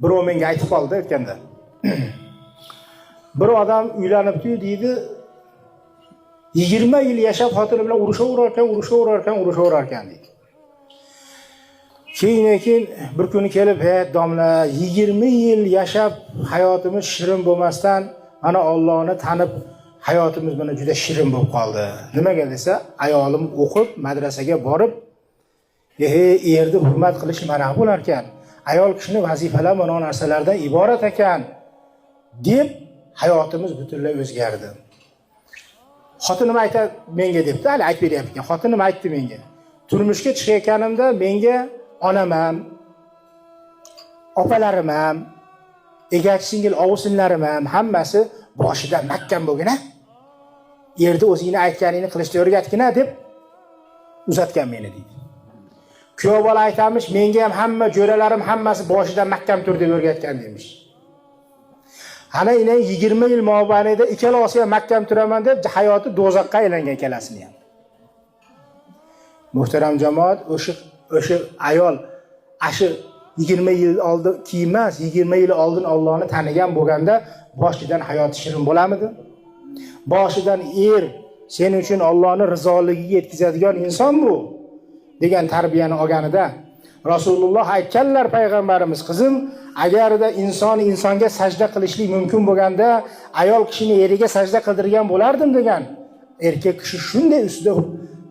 Birov menga aytib qoldi o'tganda. Bir odam uylanibdi deydi, 20 yil yashab xotini bilan urushaverar ekan, urushaverar ekan, urushaverar ekan deydi. Keyin bir kuni kelib, "He, domla, 20 yil yashab hayotimiz shirin bo'lmasdan, mana Ollohni tanib hayotimiz mana juda shirin bo'lib qoldi. Nimaga desa, ayolim o'qib, madrasaga borib, ehe, erni hurmat qilish mana bo'lar ekan. Ayol kishini vazifalari mana bu narsalardan iborat ekan" deb hayotimiz butunlay o'zgardi. Xotinim aytadi menga debdi, hali aytib beryapti ekan. Xotinim aytdi menga. Turmushga chiqayotganimda menga onam ham, opalarim ham, egachi singil ovsinlarim ham hammasi boshida mahkam bo'lgin a. Erni o'zingni aytganingni qilishni o'rgatgin deb uzatgan meni deydi. Kuyov bola aytamish, menga ham hamma jo'ralarim hammasi boshidan mahkam tur deb o'rgatgan demiş. Ana ina 20 yil mobaynida ikkalasi ham mahkam turaman deb hayoti do'zaxga aylangan ikkalasini ham. Muhtaram jamoat, o'sha ayol ashu 20 yil oldin keyin emas, 20 yil oldin Allohni tanigan bo'lganda boshidan hayoti shirin bo'lamidi? Boshidan er sen uchun Allohning rizoligiga yetkazadigan inson bu degan tarbiyani olganida Rasululloh aytganlar, payg'ambarimiz, qizim, agarda inson insonga sajda qilishlik mumkin bo'lganda ayol kishini eriga sajda qildirgan bo'lardim degan. Erkak kishi shunday ustida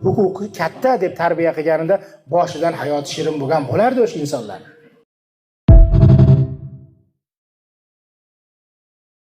huquqi katta deb tarbiya qilganida boshidan hayoti shirin bo'lgan bo'lardi o'sha insonlar.